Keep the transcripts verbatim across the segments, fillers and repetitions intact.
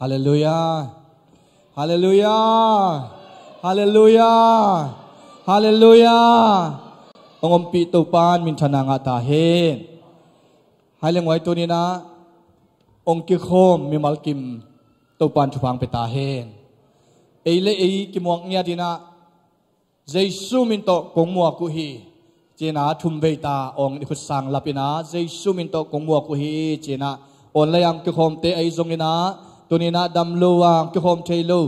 Halleluiah. Halleluiah. Halleluiah. Halleluiah. Hong ompih Topa in minthanna ngah ta hen. Hai le nguai, tuni-in ah hong kikhawm mimal kim Topa in thupha hong pia ta hen. Ei le ei kimuak ngiat in ah Jesu min tawh kong muak uh hi, ci-in ah thum vei ta awng i khut sang lap in ah, Jesu min tawh kong muak uh hi, ci-in ah online ah kikhawmte ahi zongin ah, tuni-in ah dam lo a kikhawm thei lo,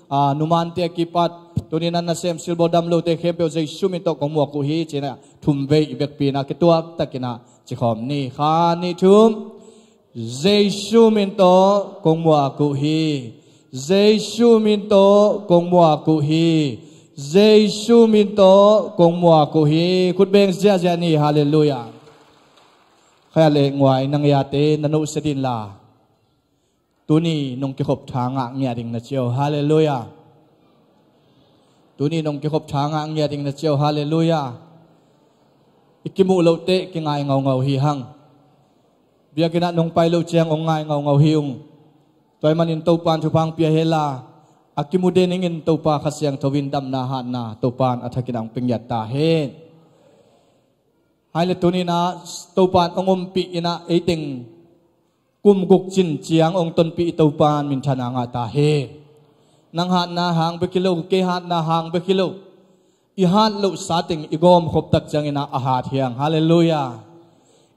a, numante a kipat, tuni-in ah nasem silbawl dam lote khempeuh Jesu min tawh kong muak uh hi, ci-in ah thum vei i vekpi in ah kituak takin ah ci khawm ni. Khat, nih, thum. Jesu min tawh kong muak uh hi. Jesu min tawh kong muak uh hi. Jesu min tawh kong muak uh hi. Khut beng ziahziah ni. Halleluiah. Hai le nguai, na ngeite na nusia dih inla, tuni nong kikhop tha ngah ngiat ding na ci uh. Halleluiah. Tuni nong kikhop tha ngah ngiat ding na ci uh. Halleluiah. I kimuh loh teh kingai ngaungau hi hang. Biakinn ah nong pai loh ciang hong ngai ngaungau hi ung. Tua ahih manin Topa in thupha hong pia hen la, a kimu den ingin Topa Kha Siangtho in damna hatna Topa in a thakin ah hong pia ngiat ta hen. Hai le tuni-in ah Topa in hong ompih in ah ei teng kum guk cin ciang hong tonpih Topa in minthanna ngah ta hen. Nang hatna hang bek hi lo, kei hatna hang bek hi lo. I hat lohsa teng i gawmkhop tak ciangin ah a hat hi hang. Halleluiah.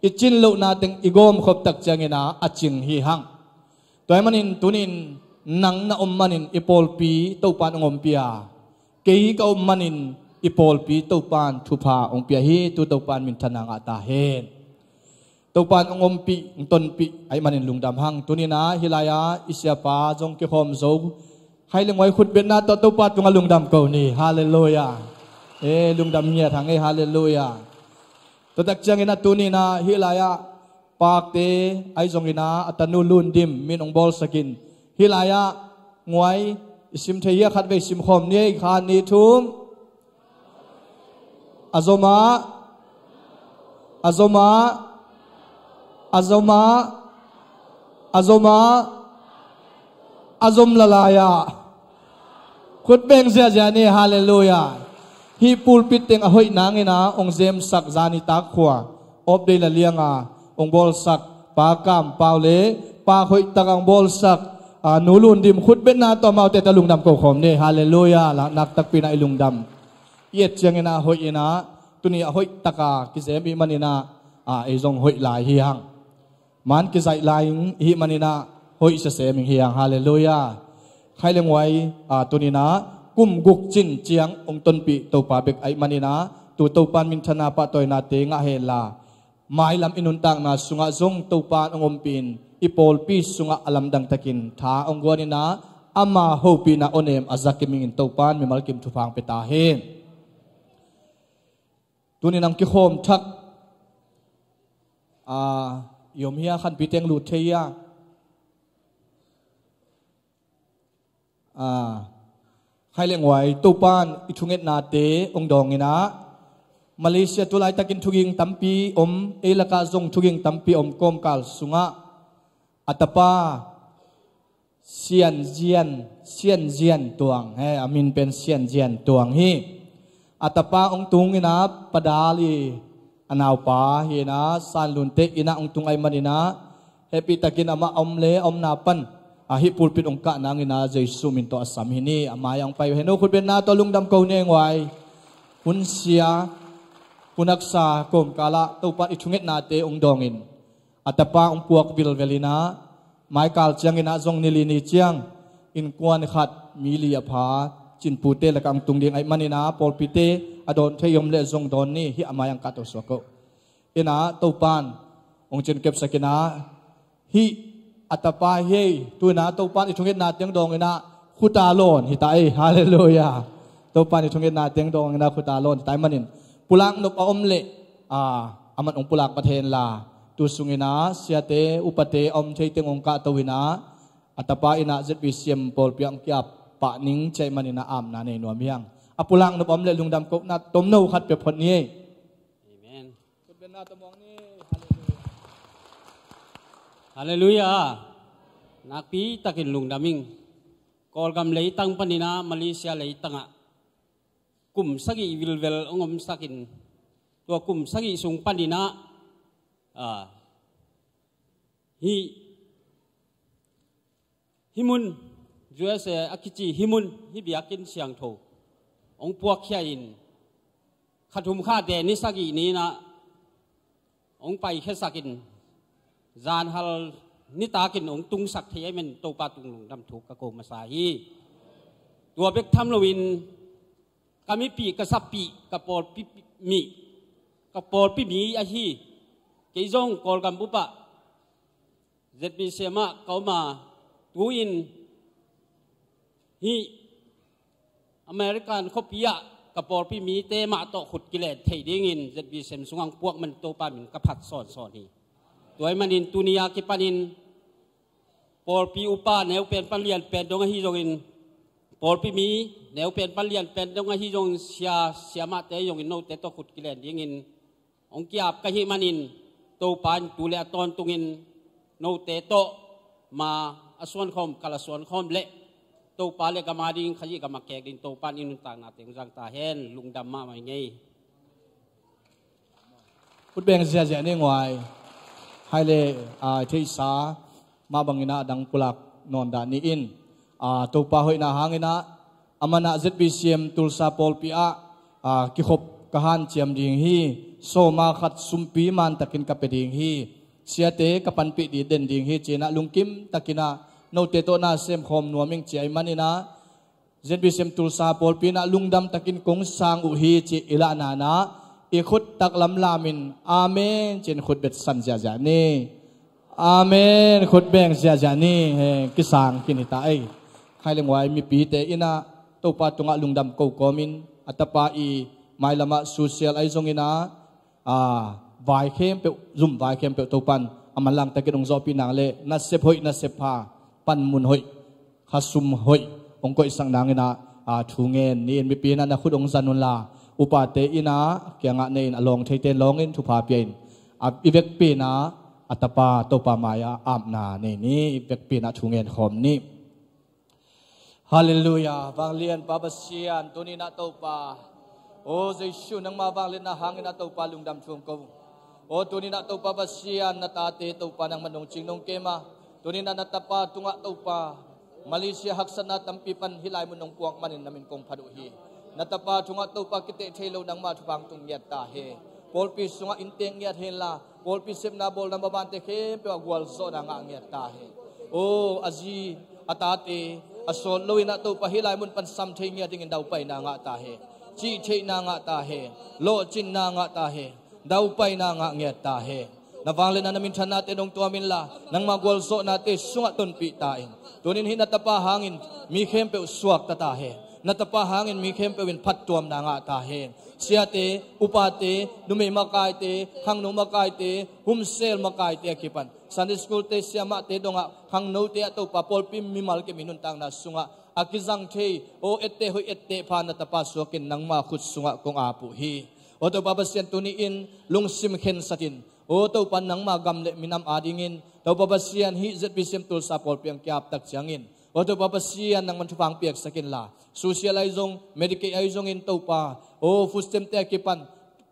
I cin lohna teng i gawmkhop tak ciangin ah a cing hi hang. Tua ahih manin tuni-in nang na om manin i pawlpi Topa in hong ompih a, kei ka om manin i pawlpi Topa in thupha hong pia hi. Tu Topa in minthanna ngah ta hen. Topa in hong ompih, hong tonpih ahih manin lungdam hang. Tuni-in ah hih lai-ah i siapa zong kikhawm zo. Hai le nguai, khutbetna tawh Topa tungah lungdam ko ni. Halleluiah. Eh, lungdam ngiat hang ei. Halleluiah. Tua tak ciangin ah tuni-in ah hih lai-ah Pakte ahi zongin ah a tanu Lun Dim min hong bawlsak in, hih lai-ah nguai, i sim thei hi a, khat vei sim khawm ni ei. Khat, nih, thum. A zom ah, a zom ah, a zom ah, a zom ah, a zom lalai ah. Khut beng ziahziah ni. Halleluiah. Hih pulpit teng a hoih nangin ah hong zemsak zani tak khua, Op Dei La Liang a hong bawlsak Pa Kam Pau le Pa hoih tak a hong bawlsak, a, Nu Lun Dim, khutbetna tawh amaute tawh lungdam ko khawm ni. Halleluiah. Nakpi-in ah i lungdam i et ciangin ah hoih in ah, tuni a hoih tak a kizem i hih manin ah, a, ei zong hoih lai hi hang. Man kizaih lai i hih manin ah hoih sia sem ing hi hang. Halleluiah. Hai le nguai, a, tuni-in ah kum guk cin ciang hong tonpih Topa bek ahih manin ah tu Topa in minthanna pahtawihnate ngah hen la, mailam i nuntakna sungah zong Topa in hong ompih in i pawlpi sungah a lamdang takin tha hong guan in ah, ama hopihna awnem a zak i mingin Topa in mimal kim thupha hong pia ta hen. Tuni-in hong kikhawm thak, a, i om hi a, khanpite hong lut thei hi a. A, hai le nguai, Topa in i thungetnate hong dawng in ah, Malaysia tu laitakin thuging tampi om, ei lakah zong thuging tampi om kawmkal sungah a tapa Sian Zian, Sian Zian Tuang, he, a min pen Sian Zian Tuang hi. A tapa hong tung in ah, Pa Dal i a naupa hi in ah, San Lun te inn ah hong tung ahih manin ah, hehpihtakin amah a om le a omna pan, a, hih pulpit hong kah nangin ah Jesu min tawh a sam hi ni. A mai-ah hong pai uh hen. Khutbetna tawh lungdam ko ni ei nguai. Hun sia, hun haksa kawmkal ah Topa in i thungetnate hong dawng in, a tapa hong puak vilvel in ah, maikal ciangin ah zong ni li ni ciang, innkuan khat mi li a pha, Cinpute lakah hong tung ding ahih manin ah, pawlpite a dawn thei om leh zong dawn ni. Hih a mai-ah hong kahto suak uh. In ah Topa in hong cinkepsak in ah, hih a tapa hi ei. Tu-in ah Topa in i thungetnate hong dawng in ah khuta lawn hi ta ei. Halleluiah. Topa in i thungetnate hong dawng in ah khuta lawn hi ta ahih manin, pulak nop a om leh, a, aman hong pulak vat hen la, tu sungin ah siate upate a om thei teng hong kahto in ah, a tapa in ah Z B C M pawlpi ah hong ki-ap pah ning ci ahih manin ah apna nei nuam hi hang. A pulak nop a om leh lungdam kohna tomno khat pia phot ni ei. Amen. Khutbetna tawh muak ni. Halleluiah. Halleluiah. Nakpi takin lungdam ing. Kawlgam leitang panin ah Malaysia leitangah kum sagih vilvel hong omsakin, tua kum sagih sung panin ah, ah, hih, hih mun, U S A a kici hih mun, hih biakinn siangtho hong puakkhia in, kha thum kha de ni sagih ni-in ah hong paikhiasakin, zanhal nitakin hong tungsak thei ahih manin Topa tung lungdam thu ka ko masa hi. Tua bek tham loin ka mipih, ka sappih, ka pawlpi mi, ka pawlpi mi ahi kei zong Kawlgam bup ah Z B C M ah ka om a, tu-in hih American khuapi ah ka pawlpi mite mah tawh khut kilen thei dingin Z B C M sungah hong puak man Topa min ka phat sawnsawn hi. Tua ahih manin tuni a kipanin pawlpi upa neupen pan lianpen dong ahi zongin, pawlpi mi neupen pan lianpen dong ahi zongin, sia, siamahte ahi zongin note tawh khut kilen dingin hong ki-ap ka hih manin, Topa in tu le a tawntungin note tawh ma a suankhawm, kal a suankhawm leh Topa le gam a ding, Khazih gam a kek ding Topa in i nuntaknate hong zang ta hen. Lungdam mahmah ing ei. Khut beng ziahziah ni nguai. Hai le, a, theihsa mah bangin ah a dang pulak nawn dah ni in, a, Topa hoihna hangin ah, a man ah Z B C M Tulsa pawlpi ah, a, kikhop ka hanciam ding hi. Sawma khat sumpi man takin ka pia ding hi. Siate ka panpih ding den ding hi, ci-in ah lungkim takin ah note tawh na semkhawm nuam ing ci ahih manin ah, Z B C M Tulsa pawlpi in ah lungdam takin kong sang uh hi, ci i lahna-in ah i khut taklam lamin, Amen, ci-in khut bet san ziahziah ni. Amen. Khut beng ziahziah ni. He, kisang khin hi ta ei. Hai le nguai, mipite in ah Topa tungah lungdam ko kawmin, a tapa i mailam ah social ahi zongin ah, a, vai khempeuh, zum vai khempeuh Topa in a manlang takin hong zawhpih nang le, nasep hoih, nasep pha, panmun hoih, khasum hoih hong koihsak nangin ah, a, thu ngen ni in. Mipi in ah na khut hong zan unla, upate in ah kiangah nei in, a lawng theite in lawngin thupha pia in, a, i vekpi in ah a tapa Topa mai-ah apna nei ni. I vekpi in ah thu ngen khawm ni. Halleluiah. Vanglian Pa Pasian, tuni-in ah Topa, o Jesu, nangma vangliatna hangin ah Topa lungdam thu hong ko. O tuni-in ah Topa Pasian, na tate Topa nangman nong cing nong kem a, tuni-in ah na tapa tungah Topa, Malaysia haksatna tampi pan hih lai mun nong puak manin na min kong phat uh hi. Na tapa tungah Topa kiteh thei lo nangma thupha hong tung ngiat ta hen. Pawlpi sungah inntek ngiat henla, pawlpi sepna bawlna mabante khempeuh ah gualzawhna ngah ngiat ta hen. O a zi, a tate, a sawt loin ah Topa hih lai mun pan sam thei ngiat dingin daupaina ngah ta hen. Cih theihna ngah ta hen. Lawhcinna ngah ta hen. Daupaina ngah ngiat ta hen. Na vangliatna, na minthannate nong tuam inla, nangma gualzawhnate sungah tonpih ta in. Tunin hih na tapa hangin mi khempeuh suakta ta hen. Na tapa hangin mi khempeuh in phattuamna ngah ta hen. Siate, upate, numei makaite, khangno makaite, humsel makaite a kipan, Sunday school-te, siamahte dongah khangnote ah Topa pawlpi mimal kim i nuntakna sungah a kizang thei, o etteh hoih etteh pha na tapa suakin nangma khut sungah kong ap uh hi. O Topa Pasian, tuni-in lungsim khensatin, o Topa, nangma gam le minam adingin, Topa Pasian, hih Z B C M Tulsa pawlpi hong ki-ap tak ciangin, o Topa Pasian, nangman thupha hong piaksak inla, social ahi zong, Medicaid ahi zongin Topa, o food stamp-te a kipan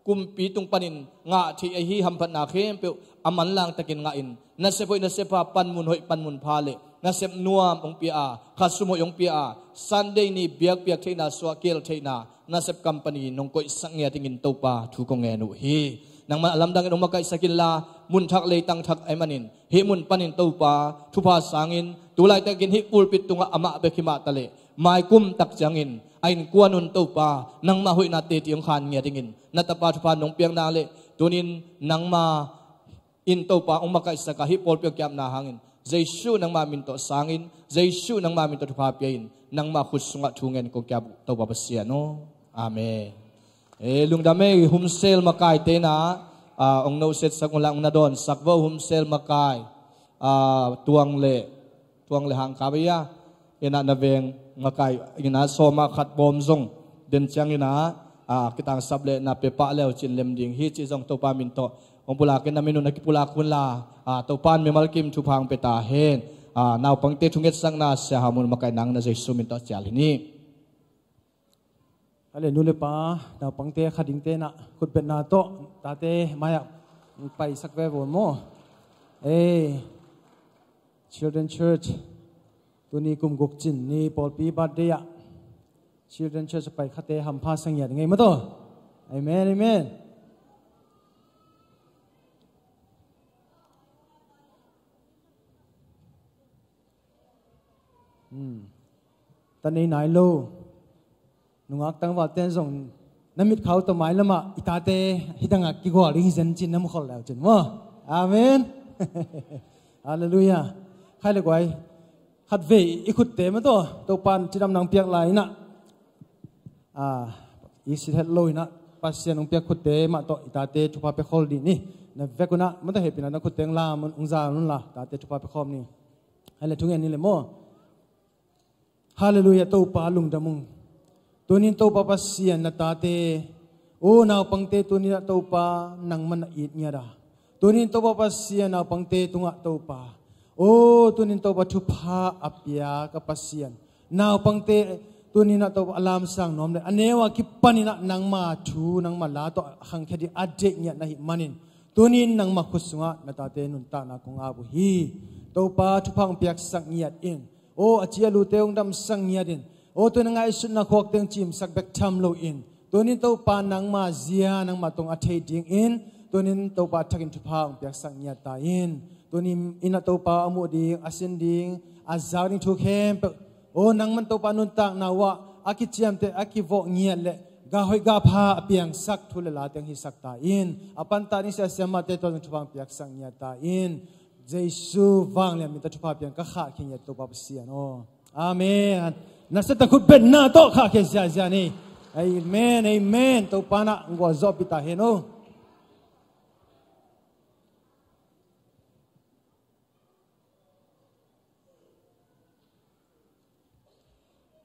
kumpi tung panin ngah theih ahi hamphatna khempeuh a manlang takin ngah in, nasep hoih nasep pha, panmun hoih panmun pha le nasep nuam hong pia a, khasum hoih hong pia a, Sunday ni biakpiak theihna, suahkiel theihna, nasep company nong koihsak ngiat dingin Topa thu kong ngen uh hi. Nangman a lamdangin hong makaihsak inla, mun thak leitang thak ahih manin, hih mun panin Topa thupha sangin, tu laitakin hih pulpit tungah amah bek hi mah taleh, maikum tak ciangin a innkuan un Topa, nangma hoihna teci hong khan ngiat dingin na tapa thupha nong piakna le, tunin nangma in Topa hong makaihsak a, hih pawlpi hong ki-apna hangin, Jesu nangma min tawh sangin, Jesu nangma min tawh thupha pia in, nangma khut sungah thu ngen kong ki-ap uh Topa Pasian aw. Amen. E, lungdam ei. Humsel makaite in ah, a, hong nosetsak unla, hong na dawnsak vo, humsel makai, a, Tuang le, Tuang le Hangkap a, in ah na veng makai in ah sawma khat bawm zong den ciangin ah, a, kitangsap le na pia pah le uh cin lem ding hi, cih zong Topa min tawh hong pulakin, na min un na kipulak unla, a, Topa in mimal kim thupha hong pia ta hen. Ah, naupangte thungetsakna Sia Hau Mun makaih nang na Jesu min tawh cial hi ni. Hallelujah pa, naupangte kha dingte na khutbetna tawh tate maiah paisak ve vo maw. Ei, Children Church, tuni kum guk cin ni pawlpi birthday ah Children Church pai khate hampha sangiat ngei maw taw. Amen, amen. Hmm. Ta nei nai lo. Nungak tangvalte zong na mitkhau tawh mailamah i tate hidangah kigual ding hi zen cin na mukhol leu cin maw. Amen. Hallelujah. Khai le guai. Khat vei i khutte maw taw. Topan cidam nang piak lai inah. Ah, i sit het lo inah Pasian hong piak khutte mah tawh i tate thupha pia khol dih ni. Na vek unah mata hehpihna na khutte hong lam hong za unla tate thupha pia khawm ni. Hai le thungen ni le maw. Hallelujah, Topa lungdam ung. Tunin Topa Pasian na tate, o naupangte tunin ah Topa nangman na it ngiat a. Tunin Topa Pasian naupangte tungah Topa, o tunin Topa thupha a pia ka Pasian. Naupangte tunin ah Topa a lamsang nuam le a neu a kipanin ah nangma thu nangma la tawh a khangkhia dih a deih ngiat na hih manin tunin nangma khut sungah na tate nuntakna kong ap uh hi. Topa thupha hong piaksak ngiat in. Aw, a ci a lute hong damsak ngiat in. Aw, tuna ngaihsutna khuak teng cimsak bek tham lo in. Tunin Topa nangma zia, nangma tong a thei ding in. Tunin Topa thakin thupha hong piaksak ngiat ta in. Tunin ina Topa a muh ding, a sin ding, a zak ding thu khempeuh. Aw, nangman Topa nuntakna uah, a kiciamte, a kivawh ngiat le, ga hoih ga pha a piangsak thu le la teng hisak ta in. A panta ding siasiamate tawh thupha hong piaksak ngiat ta in. Jesu vanglian min tawh thupha piang ka khahkhia ngiat Topa Pasian aw. Amen. Na seta khut betna tawh khahkhia ziahziah ni. Amen, amen. Topa na gualzawh pita hen aw.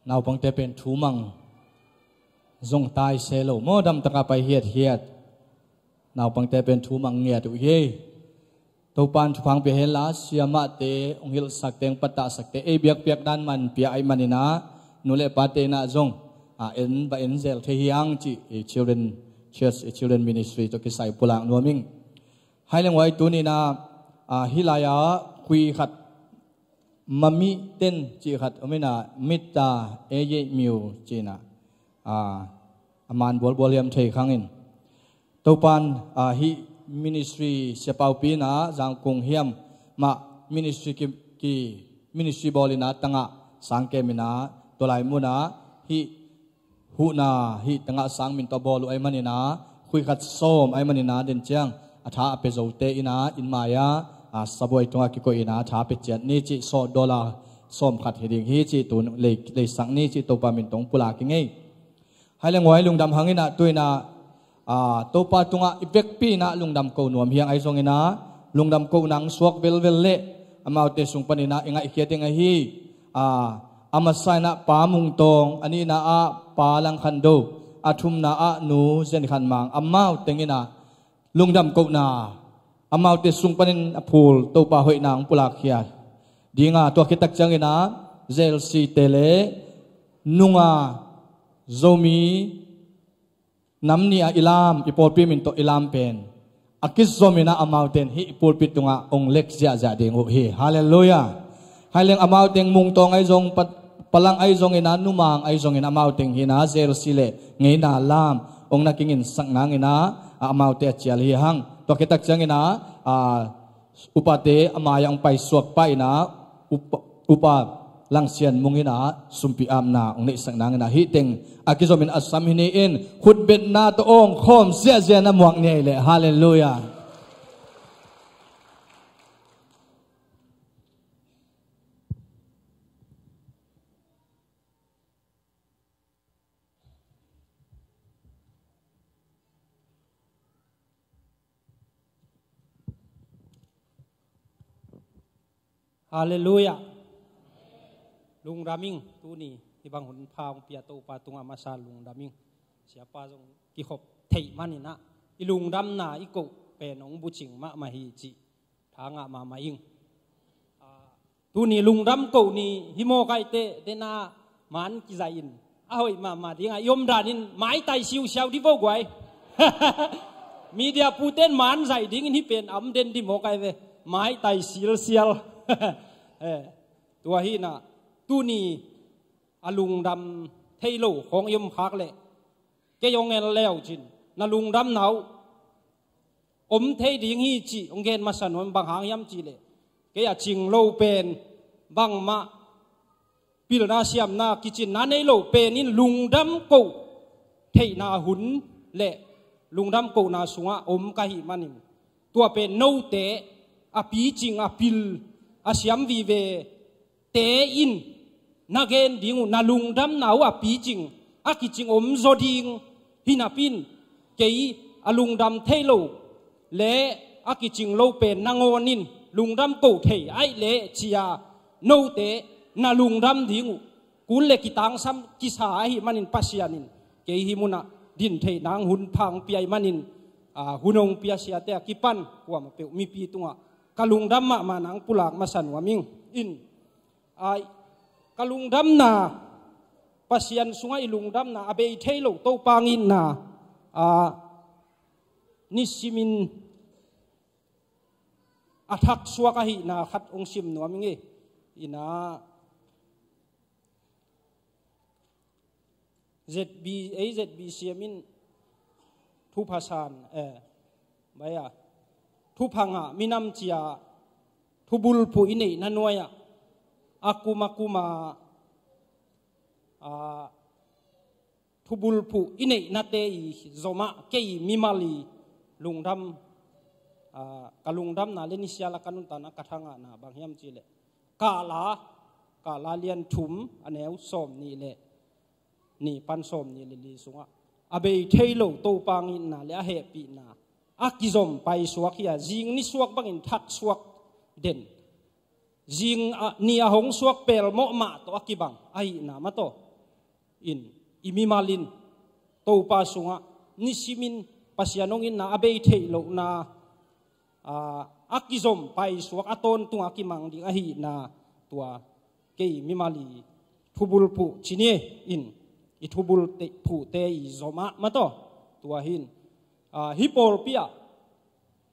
Naupangte pen thumang zong tai se lo maw, damtaka pai hiathiat. Naupangte pen thumang ngiat uh hi. Topan thupha hong pia hen la, siamahte hong hilhsakte, hong patahsakte, ei biakpiak dan man pia ahih maninah nu le pate inah zong a en va en zel thei hiang cih i Children Church, i Children Ministry tawh kisai pulak nuam ing. Hai leng huai tuninah a, hih lai-ah khui khat Mami ten cih khat om inah, Mitta Eyeimiu cinah, a, a man bualbual hiam thei khangin. Topan, a, hih ministry siapaupi inah Zangkung hiam mah ministry ki, ki ministry bawl inah tangah sangkem inah tua lai munah hih huhna hih tangah sang min tawh bawl uh ahih maninah, khui khat sawm ahih maninah den ciang a tha a pia zote inah inn mai-ah, a, sabuai tungah kikoih inah a tha a pia ciat ni cih, sawt dollar sawm khat hi ding hi cih, tu lei, leisak ni cih Topa min tawh pulak ing ei. Hai leng huai lungdam hang inah tu inah, a, Topa tungah i vekpi inah lungdam ko nuam hiang ahi zong inah, lungdam ko nang suak velvel leh amaute sung paninah i ngaihkhia ding ahi. A, a masa inah Pa Mung Tawng, a nihna ah Pa Lang Khan Do, a thumna ah Nu Zen Khan Mang, amau teng inah lungdam kohna, amaute sung panin a phul Topa hoihna hong pulakkhia dinga, tua khit tak ciang inah J L C te le nunga Zomi nam ni-a i lam, i pawlpi min tawh i lam pen a kizom inah amaute in hih pulpit tungah hong lek ziahziah ding uh hi. Hallelujah. Hai leng amaute in Mung Tawng ahi zong, Pa, Pa Lang ahi zong inah, Nu Mang ahi zong inah, amaute in hinah J L C le ngeina lam hong na kingin sak nang inah, a, amaute a cial hi hang. Tua khit tak ciang inah, a, upate a mai-ah hong paisuak pa inah, upa, upa Lang Sian Mung inah sumpi apna hong neihsak nang inah, hih teng a kizom in a sam hi ni in, khutbetna tawh awng khawm ziahziah na muak ni ei leh. Hallelujah. Hallelujah. Lungdam ing, tuni hih bang hun pha hong pia Topa tungah masa lungdam ing. Siapa zong kikhop theih maninah i lungdamna i koh pen hong bucing mahmah hi cih tha ngah mahmah ing. Ah, Tuni lungdam ko ni hi maw, kaite, dena man kizai in a hoih mahmah ding a i om danin maitai siusiau di vo guai. Media puten man zai dingin hi pen am den di maw kai ve. Maitai silsial. Eh, tua hi na, tuni a lungdam thei lo khong i om khak leh, kei hong en leu cin, na lungdam nau om thei ding hi cih hong gen masa nuam. Bang hang hiam cih leh, kei a cing lo pen bangmah pilna siamna kicinna nei lo pen in lungdam ko theihna hun le lungdam kona sungah om ka hih manin, tua pen note a picing a pil a siam vive te in na gen ding uh, na lungdamna uh a picing a kicing om zaw ding hi napi in, kei a lungdam thei lo le a kicing lo pen nangawn in lungdam ko thei aih leh ci-a note na lungdam ding uh kun le kitangsam kisa ahih manin Pasian in kei hih munah din theih nang hun pha hong pia ahih manin, ah, hun hong pia siate a kipan kuamah peuh mipi tungah ka lungdam mahmah nang pulak masa nuam ing. In, ah, ka lungdamna, Pasian sungah i lungdamna a bei thei lo Topa hong itna, ah, nisimin a thaksuak ahihna khat hong sim nuam ing e. Ina Z B, ei Z B C M in thupha san, eh, baya, thupha ngah minam cia thubulphuh i neihna nuai-ah a kum a kuma, ah, thubulphuh i neihnate i zomah kei mimal i lungdam, ah, ka lungdamna le nisiala ka nuntakna ka thangahna bang hiam cih leh, Kahla, Kahla lian thum a neu sawm nih le nih pan sawm nih le li sungah a bei thei lo Topa hong itna le a hehpihna a kizom paisuak hi a, zing nisuak bangin thaksuak den, zing a, ni a hong suak pelmawh mah tawh a kibang ahihna mah tawh in, i mimal in Topa sungah nisimin Pasian hong itna a bei theih lohna, ah, a kizom paisuak a tawntung a kimang ding ahihna, tua kei mimal i thubulphuh ci ni in, i thubulphuhte i zomah mah tawh, tua hi in, ah, hih pawlpi ah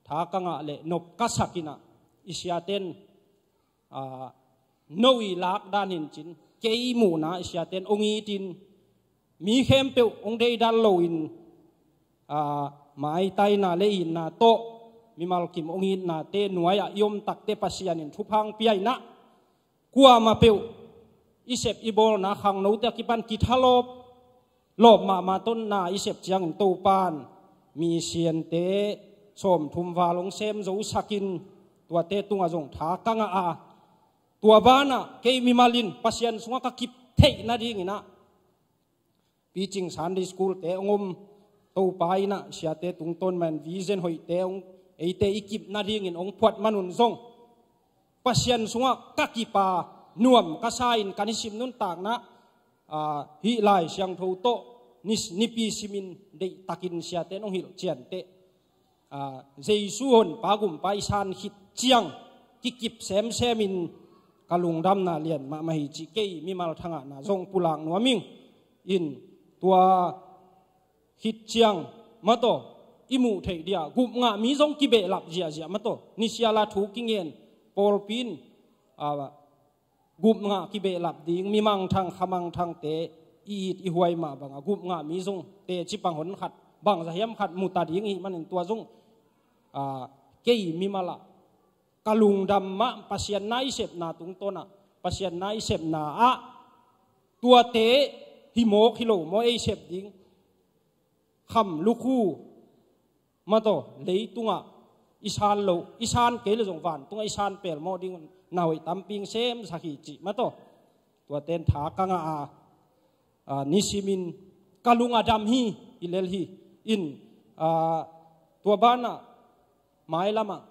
tha ka ngah le nop ka sak in ah, i siaten, ah, no i lak dan hi in cin, kei muhna i siaten hong it in, mi khempeuh hong deidal loin, ah, maitaina le itna tawh mimal kim hong itnate nuai-ah i om takte Pasian in thupha hong pia in ah, kuamah peuh i sep i bawlna khangnote a kipan kithalawp, lawp mahmah tonna i sep ciangin Topan mi siante sawmthum val hong sem zo sakin, tuate tungah zong tha ka ngah a, tua banah kei mimal in Pasian sungah ka kip theih nadingin ah, picing Sunday school te hong om, Topa in ah siate tungtawn man vision hoihte hong, eite i kip nadingin hong phuat man un zong, Pasian sungah ka kip a, nuam ka sa in ka nisim nuntakna, ah, hih Lai Siangtho tawh ni, nipi simin deihtakin siate in hong hilh cianteh, ah, Jesu honpa gumpa i san khit ciang kikip semsemin ka lungdamna lian mahmah hi cih kei mimal thangahna zong pulak nuam ing. In, tua khit ciang mah tawh i muh theih dia gup ngah mi zong kibehlap ziahziah mah tawh, nisiala thu kingen pawlpi in, ah, gup ngah kibehlap ding, mi mangthang kha mangthangte i it i huai mah bangah gup ngah mi zong teci pang hon khat bangza hiam khat mu ta ding i hih manin tua zong, ah, kei mimal ah ka lungdam mah Pasian na i sepna tungtawn ah, Pasian na i sepna ah tuate hi mawk hi lo maw, ei sep ding kham lukhu mah tawh leitungah i san loh, i san kei le zong vantungah i san pelmawh ding na hoih tampi hong semsak hi cih mah tawh, tuate in tha ka ngah a, ah, nisimin ka lung a dam hi, i lel hi. In, ah, tua banah mailamah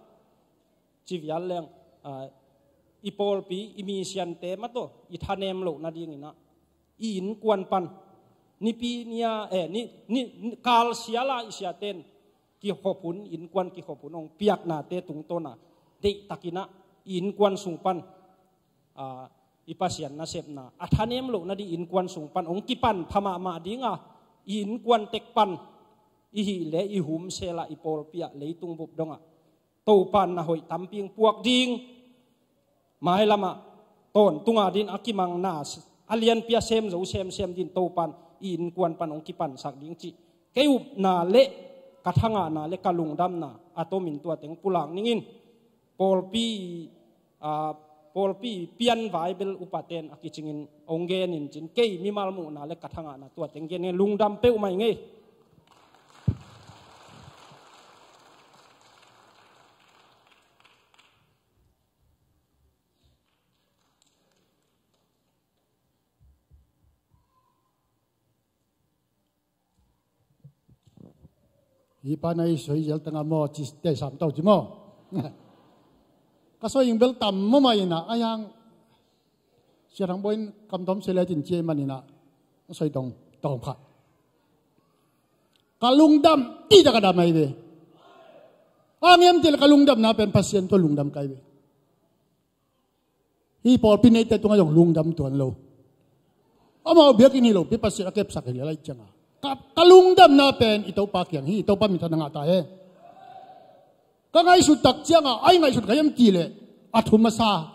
ci vial leng, ah, i pawlpi, i mi siante mah tawh i thanem loh nadingin ah, i innkuan pan nipi ni-a, eh, ni, ni, ni, kalsiala i siaten kikhop hun, innkuan kikhop hun hong piaknate tungtawn ah, deihtakin ah i innkuan sung pan a, i Pasian nasepna a thanem loh nading innkuan sung pan hong kipan pha mahmah ding a, i innkuan tek pan i hih leh i humsel ah i pawlpi ah leitung bup dongah Topa in na hoih tampi hong puak ding. Mailam ah tawntung a ding a kimangna a lianpi a sem zo semsem ding Topa in i innkuan pan hong kipansak ding cih kei upna le ka thangahna le ka lungdamna a tomin tua teng pulak ning in, pawlpi, a, pawlpi pianvai bel upaten a kicingin hong genin cin, kei mimal muhna le ka thangahna tua teng gen ing. Lungdam peuhmah ing ei. Hih pa na i soi zel tanga maw, ci te sam tau ci maw. Ka soi ing bel tam maw mai ina, a yang siarang boin kam tom sele tin cie man ina, a soi tong tong kha. Ka lungdam ti da ka dam ai ve. A ngiam ti le ka lungdamna pen Pasian tua lungdam kai ve. Hih pawlpi neite tungah zong lungdam tuan lo. Amau biakinn hi lo pi Pasian a kepsak hi le lai cianga ka, ka lungdamna pen i Topa kiang hi. I Topa minthanna ngah ta hen. Ka ngaihsut tak cianga ai ngaihsut ka hiam ti le a thu masa.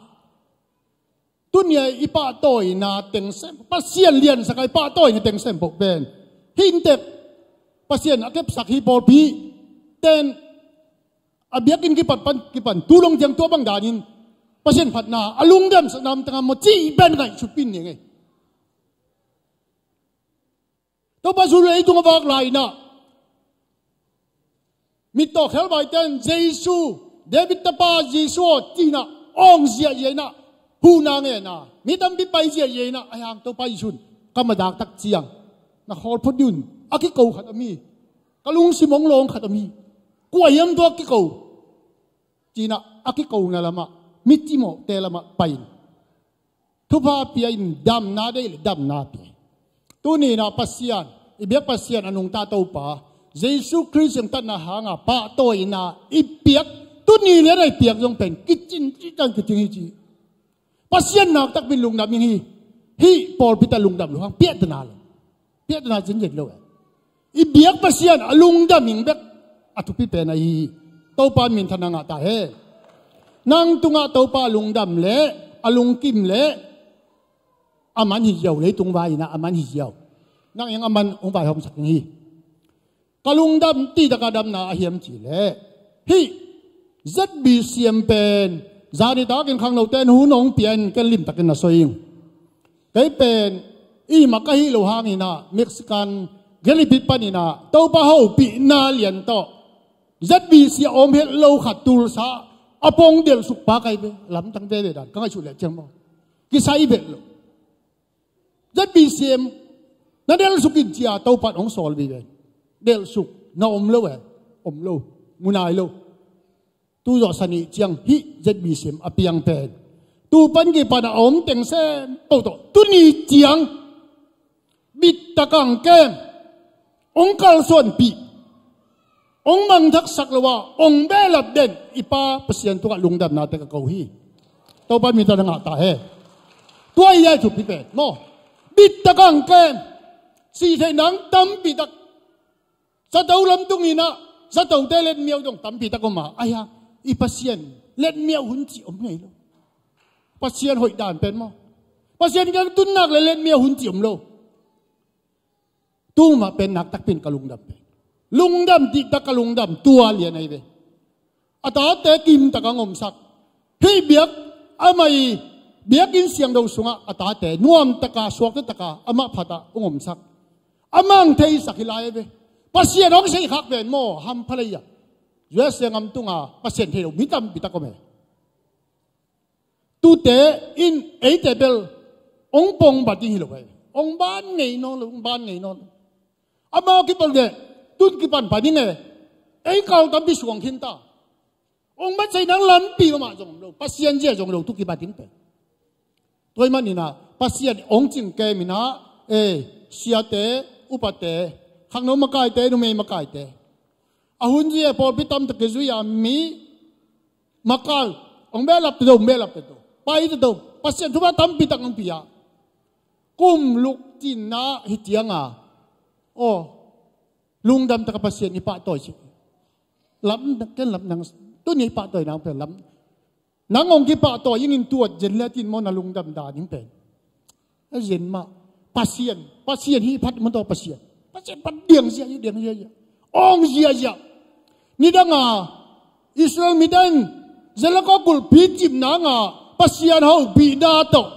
Tunia i pahtawina teng sem, Pasian liansak a i pahtawina teng sem pok pen hi intek Pasian a kepsak hi pawlpi ten a biakinn kipat pan kipan tu long ciang tua bang danin Pasian phatna a lungdamsak nam tanga maw cih pen ngaihsut pin ni ngei. Topa zu leitung a vak lai inah mittaw khelbai ten Jesu, David tapa Jesu aw tinah awng ziahziah inah huhna ngena mi tampi pai ziahziah inah a hiang Topa Jesu in ka madak tak ciang na khawl phot dih un a kiko khat a mi ka lungsim hong lawng khat a mi kua hiam tua kiko cinah a kikona lamah mi cimawhte lamah pai in thupha pia in damna dei le damna pia. Tuninah Pasian i biak Pasian a nungta Topa Jesu Khrist siangtatna hanga pahtawina i piak tuni lian a i piak zong pen kicin citan kicing hi ci. Pasian naktak bin lungdam in hi. Hih pawlpita lungdam lo hang piahtana lo piahtana cin zet lo. I biak Pasian a lungdam ing bek a thupi pen ahi hi. Topa minthanna ngah ta hen. Nang tungah Topa a lungdam le a lungkim le a man hi ziau leitung vai inah a man hi ziau. Nang eng a man hong vaihawmsak ing hi. Ka lungdam ti taka damna a hiam ci le hih Z B C M pen zani takin khangnote in hun hong pian ken limtakin na soi ing. Kei pen i maka hi lo hanginah Mexican gelipit paninah Topa hopihna lian tawh Z B C a om het lo khat tulsa a pong delhsuk pa kai ve lamtang veve dan ka ngaihsut leh ciang maw kisai vet lo. Z B C M na delhsuk in cia Topa in hong sawl vive. Delhsuk na om lo e. Om lo. Munai lo. Tu zawh sanih ciang hih Z B C M a piang pen tu pan kipan a om teng sem po tawh tuni ciang bittakin kem hong kalsuanpih hong mangthaksak lo a hong behlap den i Pa Pasian tungah lungdamnate ka ko hi. Topa minthanna ngah ta hen. Tua hi a i thupi pen maw bittakin kem sihtheih nang tampi tak zato lamtung inah zatote letmiau dong tampi tak om a ahi a i Pasian letmiau hun cih om ngei lo. Pasian hoih dan pen maw Pasian kiang tunnak le letmiau hun cih om lo. Tuma pen naktakpin ka lungdam pen lungdam dihtak ka lungdam tua lian ahi ve. A tate kimtaka hong omsak hih biak amah i biakinn siangtho sungah a tate nuamtaka suaktataka amah phatah hong omsak amah hong theisak hi lai ahi ve. Pasian hong seikhak pen maw hampha lei a U S A ngam tunga Pasian thei lo mi tampi tak om e. Tute in eite bel hong pong bat ding hi lo e. Hong ban ngei nawn lo hong ban ngei nawn lo. Amau kipal de tun kipan pan ding e. Ei kal tampi suang khin ta. Hong bat sai nang lampi lo mah zong om lo Pasian zia zong lo tu kibat ding pen. Tua hi maninah Pasian hong cingkem inah e siate upate khangno makaite numei makaite a hun zia pawlpi tamtak kizui a mi makal hong behlap teto hong behlap teto pai teto Pasian thupha tampi tak hong pia. Kum luk cinna hi cianga, aw, lungdam taka Pasian i pahtawi si. Lam, ken lam nang, tuni i pahtawi nang pen lam. Nang hong kipahtawi ingin tuat zen le tin maw na lungdam dan ing pen. A zen mah. Pasian, Pasian hi phat maw tawh Pasian. Pasian phat diang zia, diang zia, zia. Ong zia, zia. Nidanga Israel miten Jericho kulhpi cimna nga Pasian hopihna tawh,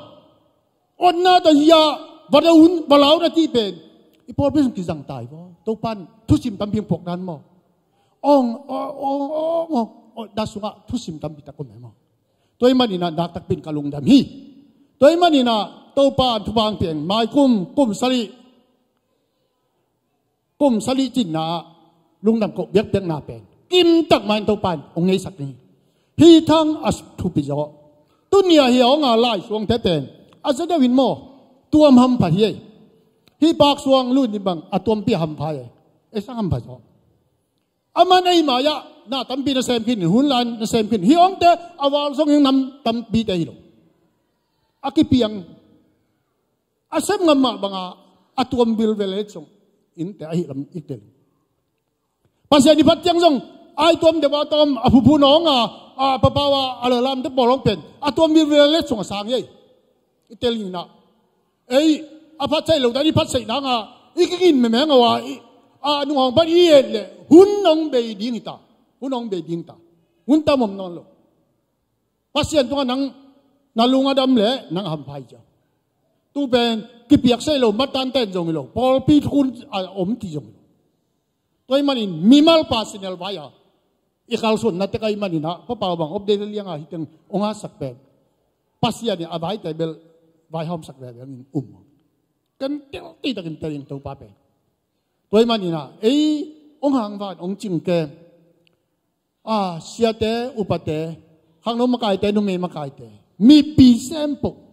otna tawh hia, va lau un, va lau na ti pen. I pawlpi sung kizang tai maw. Topan thusim tampi hong puak dan maw. Ong, ong, ong, ong, ong, ong, da sungah thusim tampi tak om e maw. Tua i maninah naktakpin ka lungdam hi. Tua i maninah Topan thupha hong piang mai kum, kum sali, kum sali cinna ah lungdam koh biakpiakna pen kimtak main Topan hong neisak ni. Hi thang a thupi zaw. Tunia hi a hong a lai suangte pen a za deuh in maw, tuam hampha hi ei. Hi pak suang lut ni bang a tuampi hampha hi ei. Ei sang hampha zaw. Aman ei mai-ah na tampi na sem khin, hun lan na sem khin. Hi ongte a val zong in nam tampite hi lo. A kipiang a sem ngam mah banga a tuam vilvel et sung innte ahi lam i tel. Pasian i phat ciang zong ai tuam deuh a tawm a phuphu nawng a, a papau a, a lalamte pawl hong pen a tuam vilvel et sung a sang ei. I tel inah ei a phat saih lo dan i phat saih nanga i kigin memeng a, a nunghawng pan i et leh hun hong bei ding hi ta. Hun hong bei ding ta. Hun tam om nawn lo. Pasian tungah nang na lung a dam leh nang a hampha hi ciang. Tu pen kipiak saih lo, mattan ten zong hi lo. Pawlpi thukhun a om ti zong hi lo. Tua i manin mimal pa sinel vai a i kalsuan na tek a i maninah papau bang update lianga hi teng hong a sak pen Pasian in a vaite bel vaihawm sak veve in um. Kan tel ti takin tel in Topa pen. Tua i maninah ei hong hangvan hong cingke a siate, upate, khangno makaite, numei makaite, mipi sempoh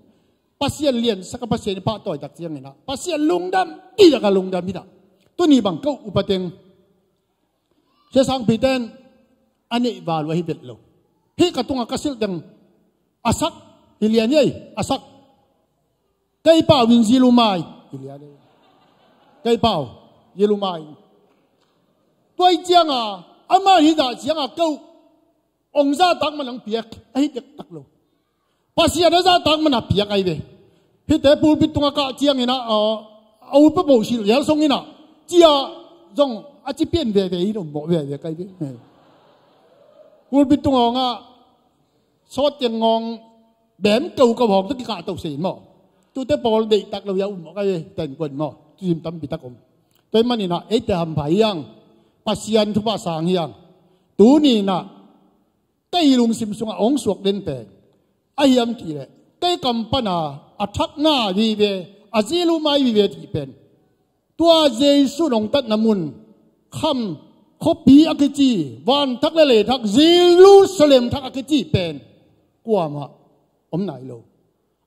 Pasian liansak a Pasian i pahtawi tak cianginah Pasian lungdam ti tak a lungdam hi dah. Tuni bang ko upateng sia sangpiten a neih val uh ahi vet lo. Hih ka tungah ka silh teng a sak hi lian hi ei, a sak. Kei pau in zilumai hi lian hi ei. Kei pau zilumai. Tua i cianga ama hi dah cianga ko ong zahtak man ang piak ahi dektak lo. Pasian a zahtak man a piak ahi ve. Hihte pulpit tungah kah ciangin a, a, a ulpa bo silh lial songinah cia zong a ci pian veve in um mawh veve kai ve. Pulpit tungah ngah sawt tiang ngawng bem keu kau hawng tawh kikah to se in maw. Tute pawl deihtak lo ia um mawh kai ve, ten kuan maw. Tuim tampi tak om. Tua i maninah eite hampha hiang, Pasian thupha sang hiang. Tuninah kei lungsim sungah hong suak den pen a hiam tihleh kei kam pana a thakna vive, a zilumai vive tih pen tua Jesu nong tatna mun kham khuapi a kici, vanthak le leithak, Jerusalem thak a kici pen kuamah om nai lo.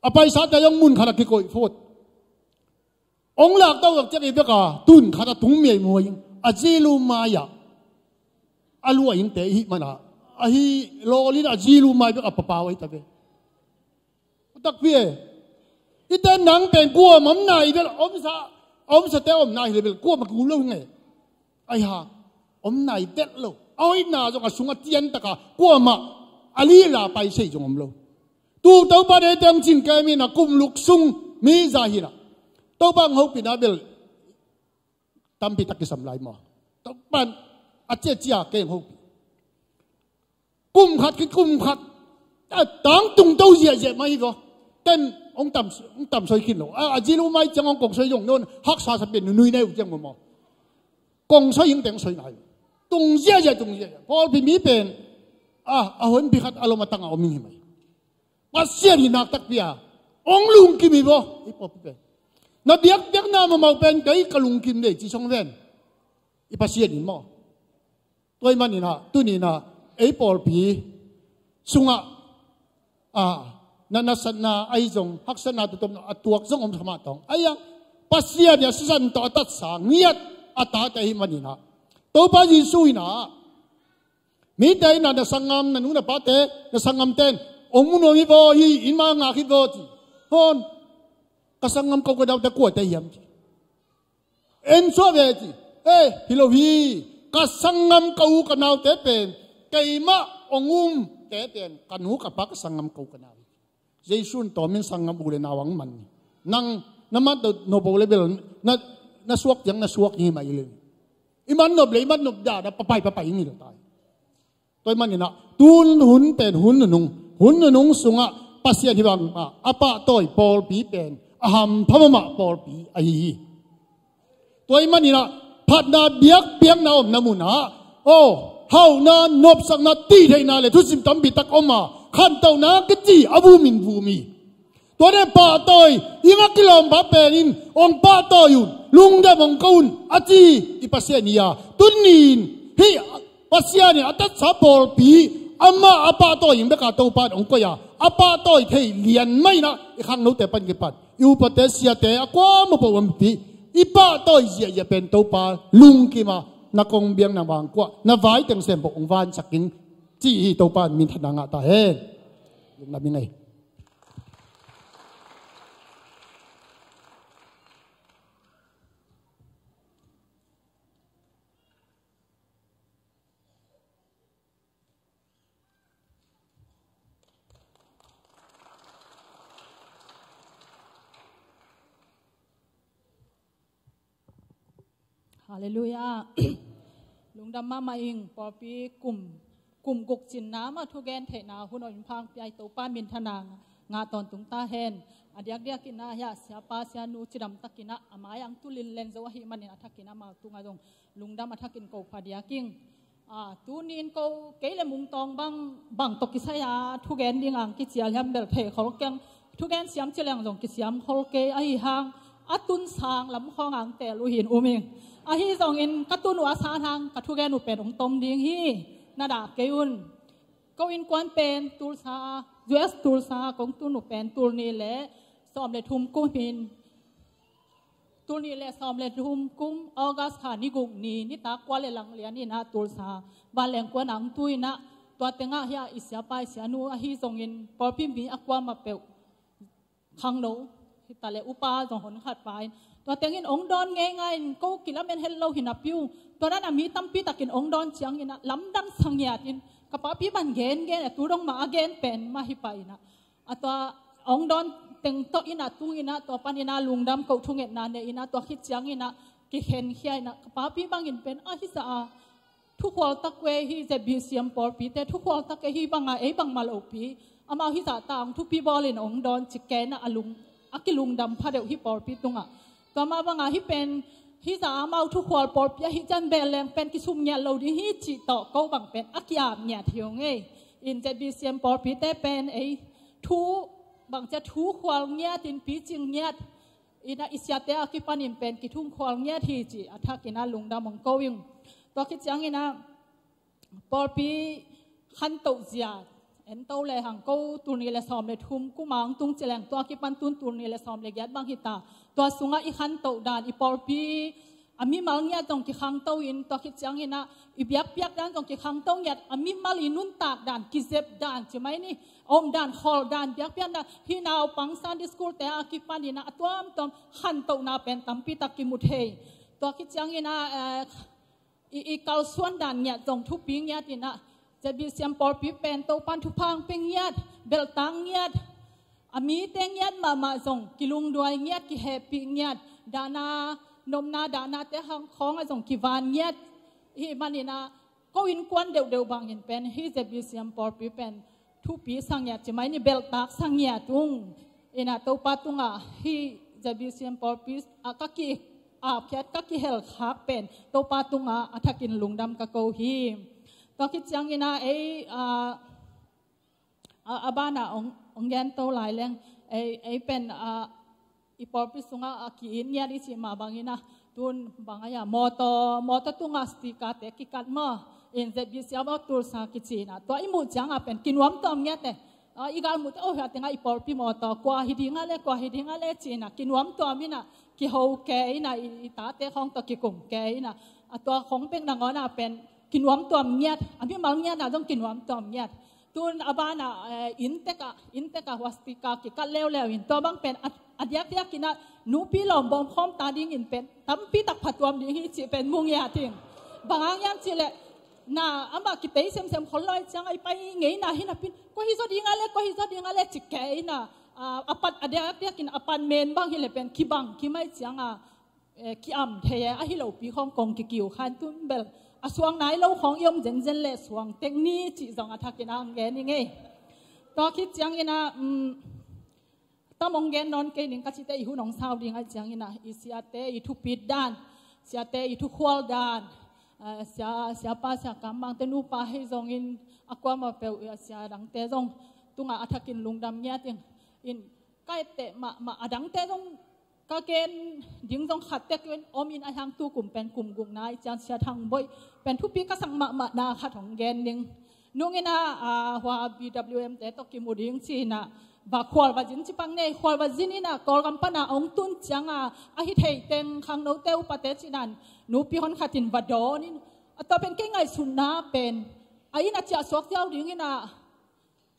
A paisate zong mun khat a kikoih phut. Ong lak tawh vak ciak i bek a tun khat a tung miaimuai in a zilumai ah a luah innte i hih mana ahi lawlin a zilumai bek a papau ahi ta ve. Takpi e. I ten nang pen kuam om nai vel, omsa, omsate om nai level kuam a kul lo nge. Ai ha, om nai vet lo. A hoihna zong a sung a tian taka kuamah a lila pai sei zong om lo. Tu Topa ne teng cin kei mi na kum luk sung mi za hi na. Topa ang hopihna bel tampi tak kisam lai maw. Topa a ciacia kei ang hopih. Kum khat ki kum khat a tangtung to ziahziah mai hi vaw. Ten ong tam, ong tam soi khin lo. A, a zilumai ciang ong kong soi zong non haksa sa pen nunui nai uh ciang maw. Kong soi ing teng soi nai. Tung ziahziah, tung ziahziah. Pawlpi mi pen a, a honpi khat a lom a tang a om ing hi mai. Pasian hi nak takpi a ong lungkim hi vaw. I pawlpi pen na biakpiakna mamau pen kei ka lungkim nei ci song ven. I Pasian in maw. Tua i maninah tuninah ei pawlpi sungah a, na nasatna ahi zong haksatna tutuam a tuak zong om khamah tawng ahi a, Pasian i a sisan tawh a tatsa ngiat a tate ahi maninah Topa Jesu inah mite inah na sanggam, na nu na pate, na sanggamten Ong mu nuam hi vaw hi, inn mah ngak hi vaw ci. Hon, ka sanggam ka u ka naute kuate hiam ci. En suah ve ci. Eh, hi lo hi. Ka sanggam ka u ka naute pen, keimah ong umte pen ka nu ka pa, ka sanggam ka u ka nau hi. Jesu in tawmin sanggam u le nau ang man hi. Nang na man to nop le bel na, na suak ciang na suak hi mah hi le. I man nop le i man nop dan a papai papai ngil ta hi. Tua ahih manin ah, tun hun pen hun nunung, hun nunung sungah Pasian hih bangah a pahtawi pawlpi pen a hampha mahmah pawlpi ahi hi. Tua ahih manin ah, phatna biakpiakna omna munah, aw, hauhna, nopsakna, tihtheihna le thusim tampi tak om a, khantohna kici a vumin vum hi. Tua nen pahtawi, i ngah kilawm pa pen in, ong pahtawi un, lungdam ong ko un, a ci i Pasian hi a. Tuni-in hih Pasian in a tatsa pawlpi, amah a pahtawi in bek a Topa in ong koih a, a pahtawi thei lian mah in ah, i khangnote pan kipan, i upate siate a kuamah peuh ompi, i pahtawi ziahziah pen Topa lungkim a, na kong biakna vangkuah, na vai teng sem peuh ong vansak in, ci hi. Topa in minthanna ngah ta hen. Lungdam ing ei. Halleluiah. Lungdam mahmah ing. Pawlpi kum, kum guk cinna mah thugen theihna hun ong hong pia i Topa minthanna ngah tawntung ta hen. A diakdiak in ah, hiah siapa sianu cidam takin ah, a mai-ah ong tu linlen zo ahih manin a thakin amau tungah zong lungdam a thakin ko pha diak ing. A, tuni-in ko, kei le Mung Tawng bang, bang tawh kisai a thugen ding ong kicial hiam bel thei khol keng. Thugen siam ci leng zong kisiam khol kei, ahi hang a tun sang lam khawng ong teel uh hi in um ing. Ahi zongin ka tun uh a san hang ka thugen uh pen ong tom ding hi. Na dah kei un. Ko innkuan pen Tulsa, U S Tulsa kong tun uh pen tul nih le sawm le thum kum hi in, tul nih le sawm le thum kum August kha ni guk ni, nitak kua le lang lian in ah Tulsa vanleng kuan ah ong tu in ah, tua tengah hiah i siapa i sianu ahi zongin pawlpi mi a kuamah peuh, khangno hi ta le upa zong hon khat pa in, tua teng in ong dawn ngeingai in, ko kilamen het lo hi napi uh. Tua dan a mi tampi takin ong dawn ciangin ah lamdang sa ngiat in, ka papi bang gengen a, tu dong mah a gen pen mah hi pah in ah, a tua ong dawn teng tawh in ah tung in ah, tua panin ah lungdam ko thungetna nei in ah, tua khit ciangin ah kikhenkhia in ah, ka papi bangin pen ahi zah a, thukhual tak uh ei, hih Z B C M pawlpite thukhual tak ei, hih banga ei bangmah lopi, amau hih zah ta ong thupi bawlin ong dawn ci kei in ah, a lung, a kilungdam pha deuh hih pawlpi tungah. Tua mah banga hih pen, hih zah amau thukhual pawlpi ahih ciang bel leng pen kisum ngiat lo ding hi cih tawh ko bang pen a ki-ap ngiat hi ung ei. In Z B C M pawlpite pen ei thu, bangci a, thukhual ngiat in, picing ngiat in ah, i siate a kipanin pen kithukhual ngiat hi cih a thakin ah lungdam ong ko ing. Tua khit ciangin ah pawlpi khantoh zia en to le hang, ko tul nih le sawm le thum kum ong tung ci leng, tua kipan tun tul nih le sawm le giat bang hi ta. Tua sungah i khantoh dan, i pawlpi a mimal ngiat zong kikhangto in, tua khit ciangin ah i biakpiak dan zong kikhangto ngiat, a mimal i nuntak dan, kizep dan ci mai ni, om dan, khawl dan, biakpiak dan, hih naupang Sunday school te a kipan in ah a tuamtuam khantohna pen tampi tak kimu thei. Tua khit ciangin ah, eh, i, i kalsuan dan ngiat zong thupi ngiat in ah, Z B C M pawlpi pen Topan thupha ong pia ngiat, belhtak ngiat, a mite ngiat mahmah zong kilungduai ngiat, kihehpih ngiat, dahna, nopna dahnate hang khawngah zong kivan ngiat. Hih manin ah ko innkuan deuhdeuh bangin pen hih Z B C M pawlpi pen thupi sa ngiat ci mai ni, belhtak sa ngiat ung. In ah Topa tungah hih Z B C M pawlpi ah ka ki-apkhiat, ka kihelkhak pen Topa tungah a thakin lungdam ka ko hi. Tua khit ciangin ah ei, ah, a, a banah ong, ong gen to lai leng, ei, ei pen, ah, i pawlpi sungah a ki-it ngiat i cih mah bangin ah, tun bang a hia, mawtaw, mawtaw tungah speaker te kikat maw, in Z B C a maw, Tulsa kici in ah, tua i muh ciangah pen kinuamtuam ngiat e. Ah, i gal muh teh, oh, hia tengah i pawlpi mawtaw, kua hi ding a le, kua hi ding a le ci in ah kinuamtuam in ah, kiho kei in ah, i, i tate khawng tawh kikum kei in ah, a tua khawng bek nangawn ah pen kinuamtuam ngiat, a mimal ngiat ah zong kinuamtuam ngiat. Tun a banah, eh, inntek ah, inntek ah swastika kikat leuleu in, tua bang pen a, a diakdiak in ah nupi lawm bawm khawm ta dingin pen tampi tak phatuam ding hi cih pen mu ngiat ing. Bang hang hiam cih leh, na amah kitei semsem khol lo ahih ciangin a i pai ngeina hi napi-in, kua hi zaw ding a leh, kua hi zaw ding a leh ci kei in ah, a, a pat, a diakdiak in a pat men bang hi leh pen kibang kim ahih ciangin a, eh, ki-am thei e, ahi lopi khawng kong kikiu kha in. Tun bel a suang nai lo khawng i om zenzen leh suang tek ni cih zong a thakin ah hong gen ing ei. Tua khit ciangin ah, um, tam hong gen nawn kei ning ka cih teh, i hun hong sau ding ahih ciangin ah i siate i thupit dan, siate i thukhual dan, eh, sia, siapa, sia Kam Mangte nupa hi zongin a kuamah peuh, eh, sia dangte zong tungah a thakin lungdam ngiat ing. In, ka et teh mahmah, a dangte zong ka gen ding zong khat tek in om in, ahih hang tu kum pen kum gukna ahih ciang Sia Thang Boih pen thupi ka sak mahmahna khat hong gen ning. Nung in ah, ah, hua B W M te tawh kimu ding ci in ah, va khual va zin ci pak ni ei, khual va zin in ah Kawlgam pan a hong tun ciangin a, a hi thei teng khangnote, upate cih dan nupi hon khat in va dawn in, a, tua pen kei ngaihsutna pen a inn a ciah suak ziau ding in ah,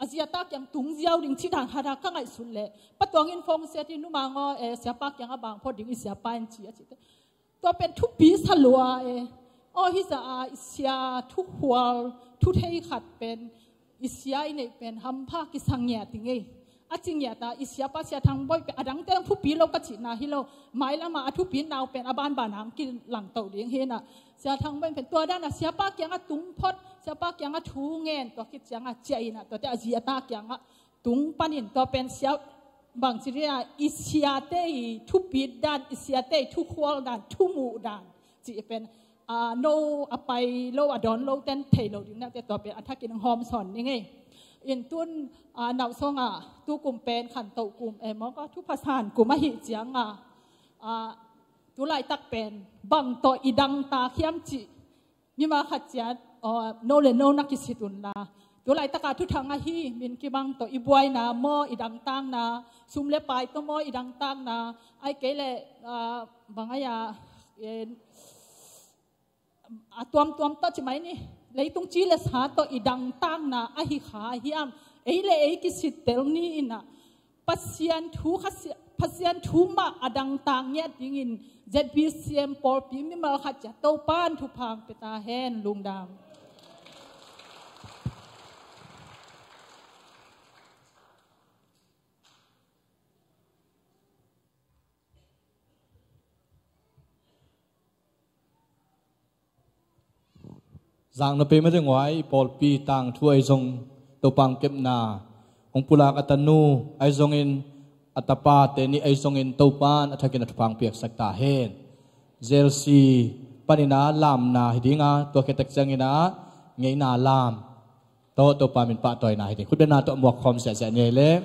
a zi a ta kiang tung ziau ding cih dan khat a ka ngaihsut leh, Pa Tuang in phone sia in, Nu Mang aw, eh, siapa kiangah bang phot ding, i siapa in ci, a cih teh, tua pen thupi sa lua e. Aw, hi zah a i sia thukhual, thu thei khat pen i sia i neih pen hampha kisa ngiat ing ei. A ci ngiat a, i siapa Sia Thang Boih pen a dangte thupi lo ka cihna hi lo, mailam ah a thupi nau pen a banban hong kilangto ding hi in ah, Sia Thang Boih pen tua dan a siapa kiangah tung phot, siapa kiangah thu ngen, tua khit ciangin a ciah in ah, tuate a zi a ta kiangah tung pan in, tua pen sia, bangci ding a, i siate i thupit dan, i siate i thukhual dan, thumuh dan cih pen, a, no a pai lo, a dawn lo ten thei lo ding na te, tua pen a thakin hong hawmsawn ning ei. In tun, a, Nauhsong ah tu kum pen khantoh kum, eh, mawk a, thupha san kum ahih ciangin a, a, tu laitak pen bang tawh i dangtak hiam cih mimal khat ciat, aw, no le no na kisit un la. Tu laitak a thuthang ahi, min kibang tawh i buaina maw, i dangtakna, sum le pai tawh maw, i dangtakna, ahih kei leh, ah, bang a, eh, a tuamtuam tawh ci mai ni, leitung ci le sa tawh i dangtakna ahi kha hiam, ei le ei kisittel ni in ah, Pasian thu kha sia-, Pasian thu mah a dangtak ngiat dingin Z B C M pawlpi mimal khat ciat Topa'n thupha hong pia ta hen. Lungdam. Zang na pe mate nguai, i pawlpi tangthu ahi zong, Topa hong kepna hong pulak a tanu ahi zongin, a tapate nih ahi zongin, Topa'n a thakin a thupha hong piaksak ta hen. J L C panin a lamna hi ding a, tua khit tak ciangin a ngeina lam tawh Topa min pahtawina hi ding. Khutbetna tawh muak khawm siahsiah ni ei leh.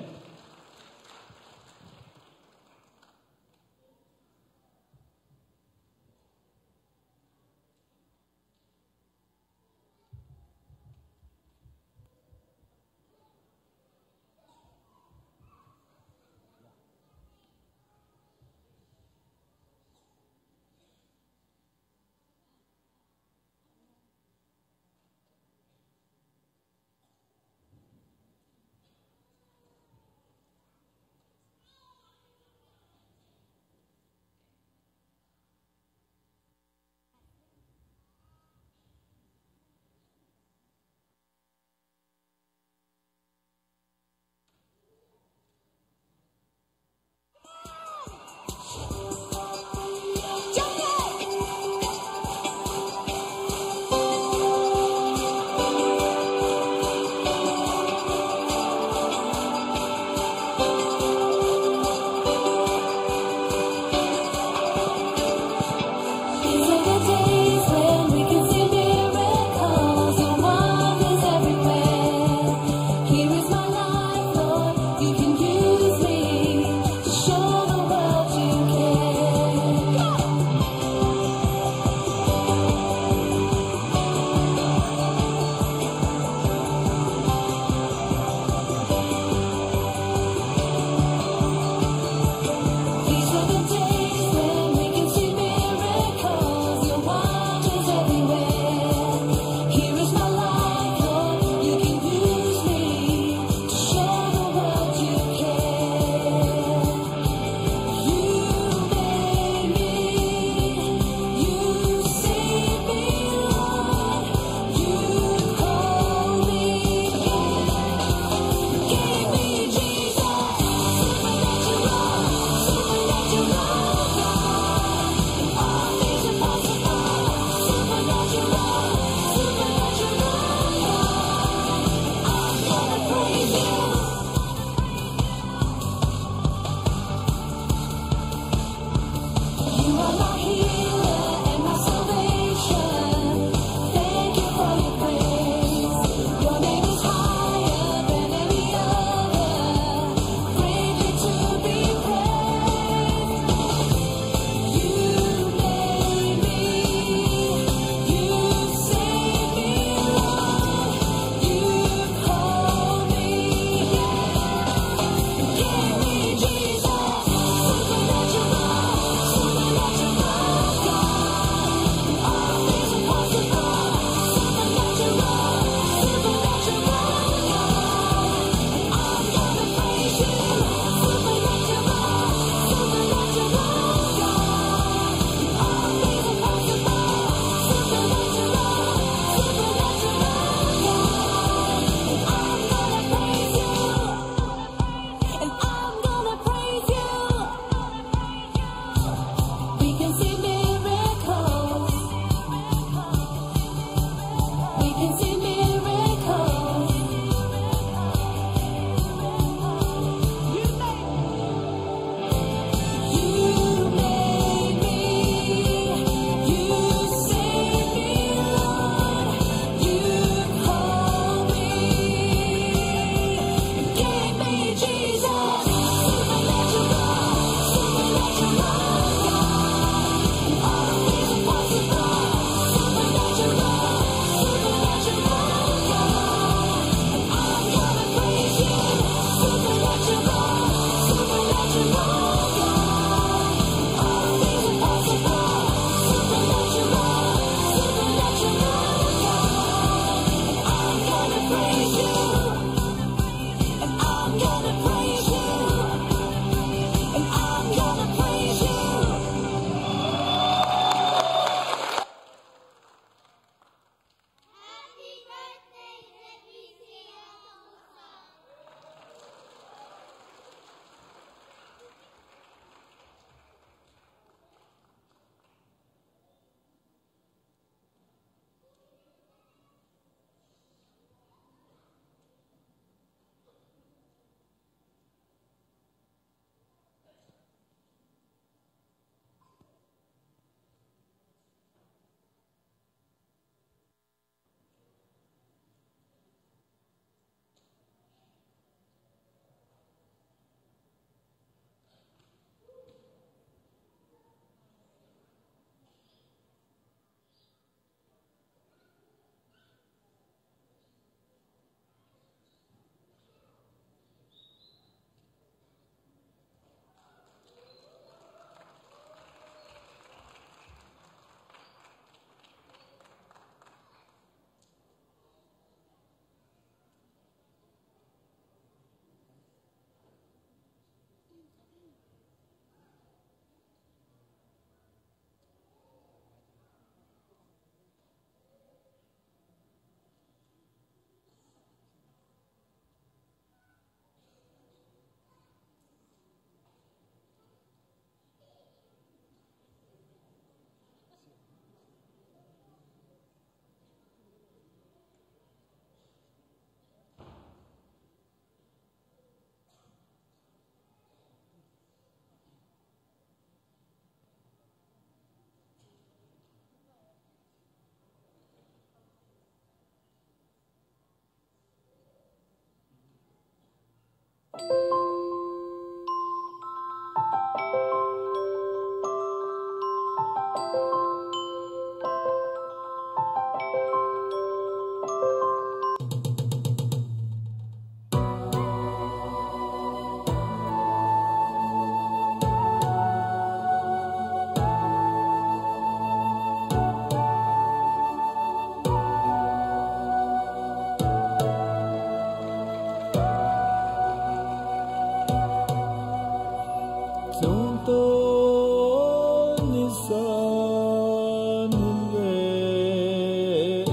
Cungtawn ni san hin ve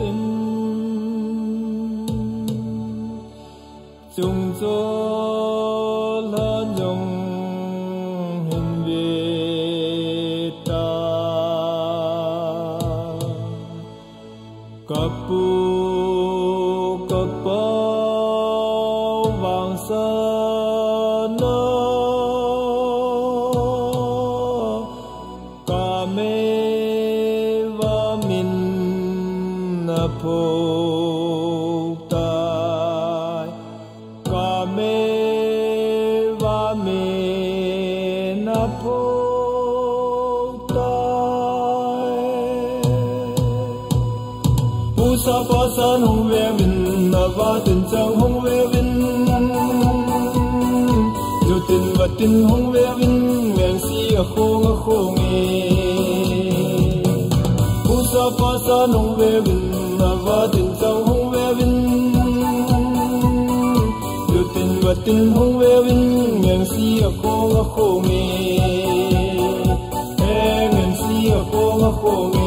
in, cungcawl han zong hin ve ta. Ka pu ka pa vangsa na, ka mei va min na phuk tai. Ka mei va min na phuk tai. Pusa pasan hong vevin, a vatin cang hong vevin. Zutin vatin hong vevin, ngengsi a khong a khong e. Pusa pasan hong vevin, a vatin cang hong vevin. Zutin vatin hong vevin, ngengsi a khong a khong e. Ngengsi a khong a khong e.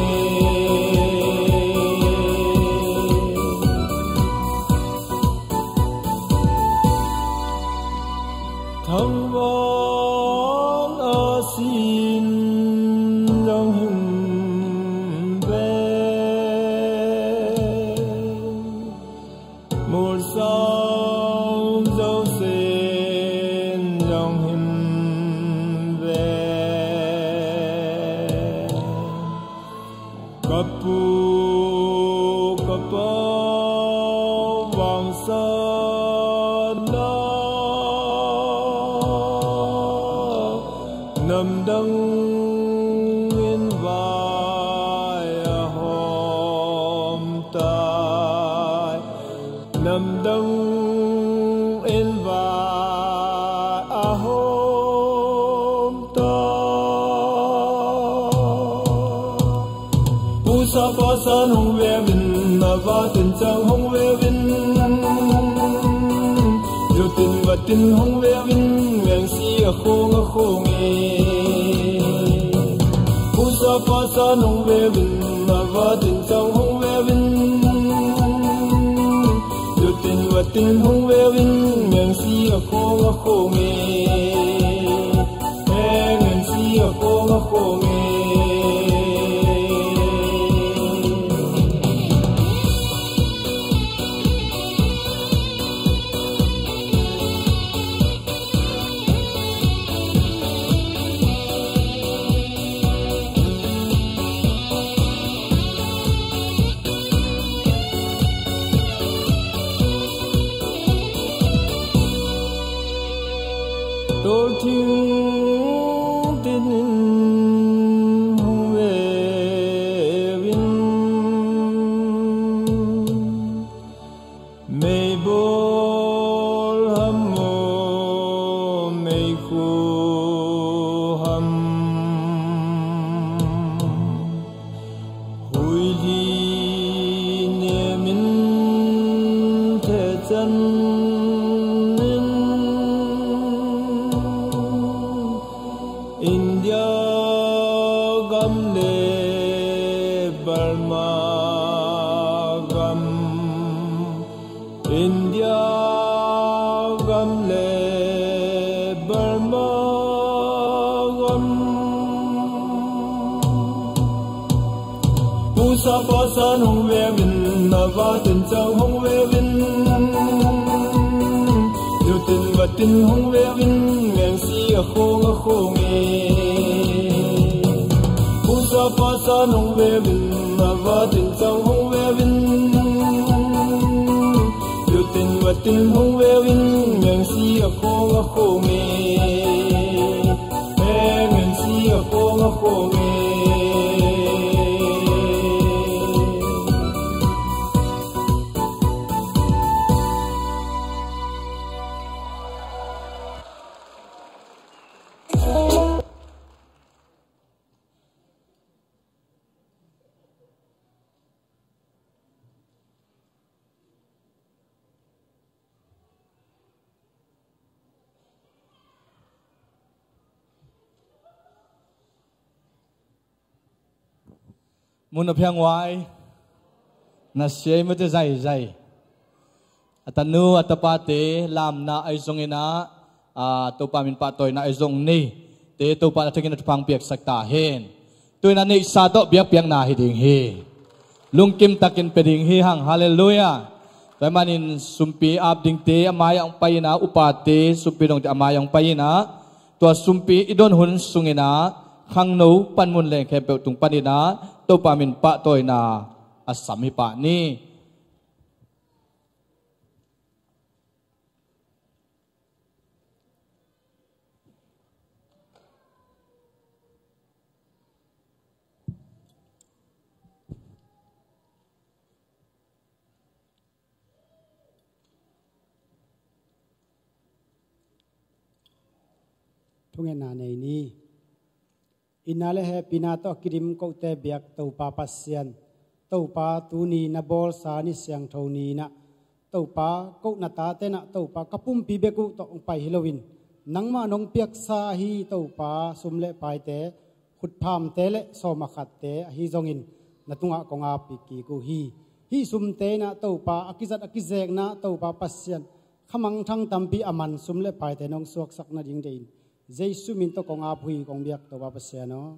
Thangvang a sin zong hin ve. Mulsang zo sin zong hin ve. Ka pu ka pa vangsa na, namdang in vai a hawm tai. Namdang in vai a hawm ta. Pusa pasan hong vevin, a vatin cang hong vevin. Zutin vatin hong vevin, ngengsi a khong a khong e. Pusa pasan hong vevin, a vatin cang hong vevin. Zutin vatin hong vevin, ngengsi a khong a khong e. Ngengsi a khong a khong e. Tawlthing tinin hong vevin. Meibawl ham maw, meikhu ham? Huih li nemin thehcan in, India gam le Burma gam, India gam le Burma gam. Pusa pasan hong vevin, a vatin cang hong vevin. Zutin vatin hong vevin, ngengsi a khong a khong e. Pusa pasan hong vevin, a vatin cang hong vevin. Zutin Patin hong veu in, mengsi a khong a khong e, e, mengsi a khong a khong e. Mun a phiang huai, na siai mate zaizai. A tanu, a tapate, lamna ahi zongin ah, a, Topa min pahtawina ahi zong nei. Te Topa na thengin a thupha piaksak ta hen. Tu-in a neihsa tawh biakpiakna hi ding hi. Lungkim takin pia ding hi hang. Halleluiah. Tua ahih manin sumpi ap dingte a mai-ah hong pai-in ah, upate, sumpi dongte a mai-ah hong pai-in ah, tua sumpi i don hun sungin ah, khangno panmun leng khempeuh tung panin ah, Topa min pahtawina a sam hi pah ni. Thungetna nei ni. Itna le hehpihna tawh a kidim kote biak Topa Pasian, Topa tuni na bawlsa ni siangtho ni-in ah, Topa, ko na tate in ah, Topa, ka pumpi bek uh tawh hong pai hi loin, nangmah nong piaksa ahi Topa sum le paite, khutphamte le sawm a khatte ahi zongin, na tungah kong ap kik uh hi. Hih sumte in ah Topa a kizat a kizekna, Topa Pasian, khamangthang tampi a man sum le paite nong suaksak nading deihin, Jesu min tawh kong ap uh hi, kong biak Topa Pasian aw.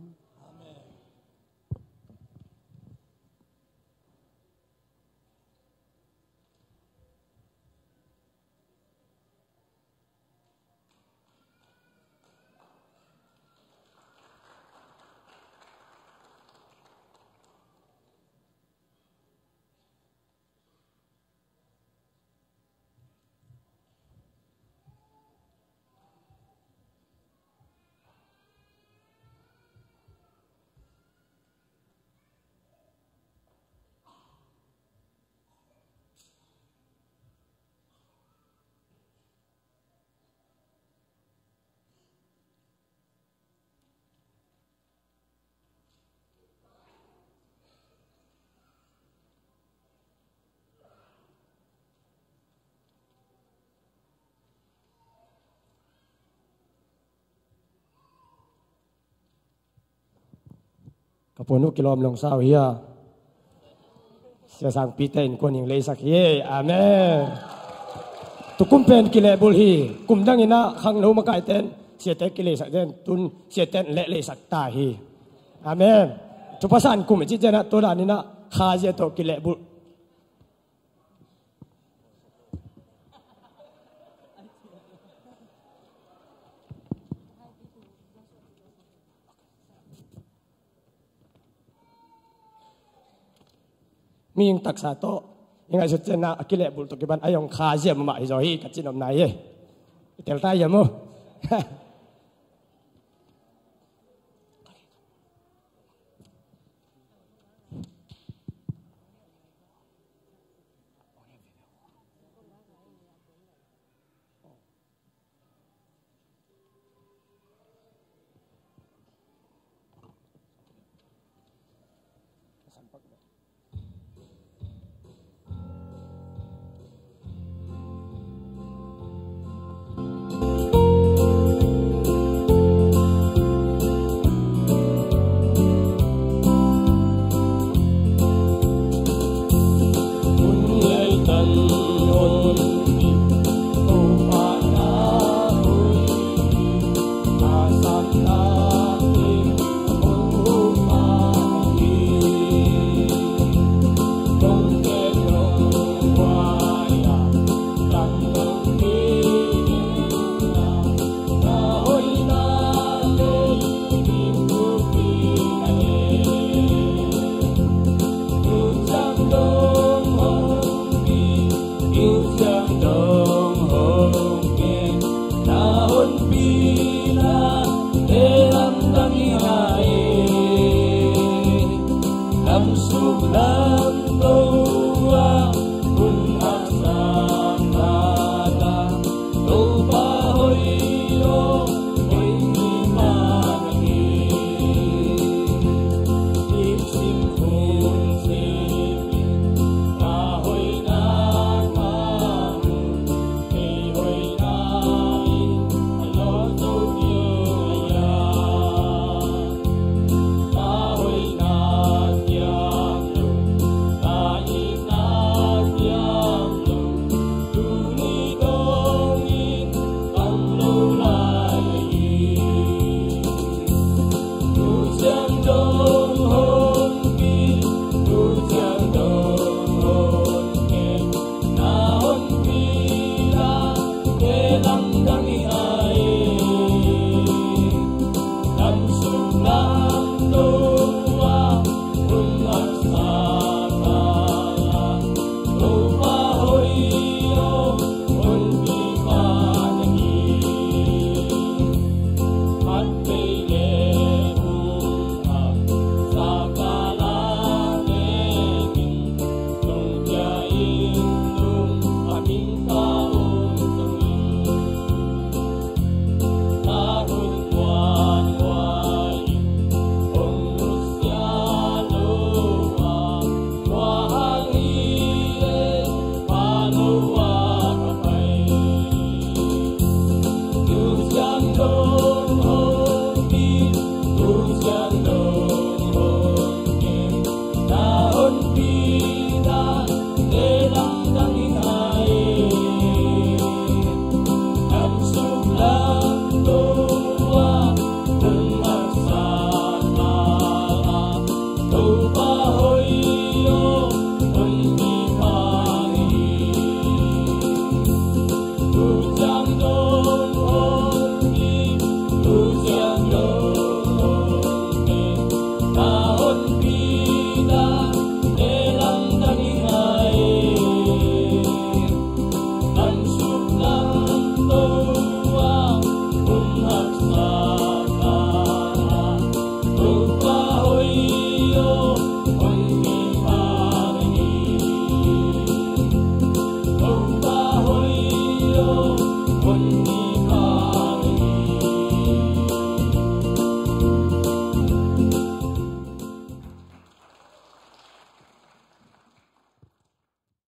Ka puan uh kilawm lawng sa uh hi a. Sia Sangpite innkuan in leisak hi. Amen. Tukum pen kilehbulh hi. Kum dangin ah khangno makaite in siate kileisak, tua in tun siate in leh leisak ta hi. Amen. Thupha san kum i cih ciangin ah tua danin ah Kha Siangtho kilehbulh. Mihing taksa tawh i ngaihsut ciangin ah a kilehbulh tawh kipan a hong khazia mahmah hi zaw hi, ka cih nopna hi. I tel ta hiam uh? Amen.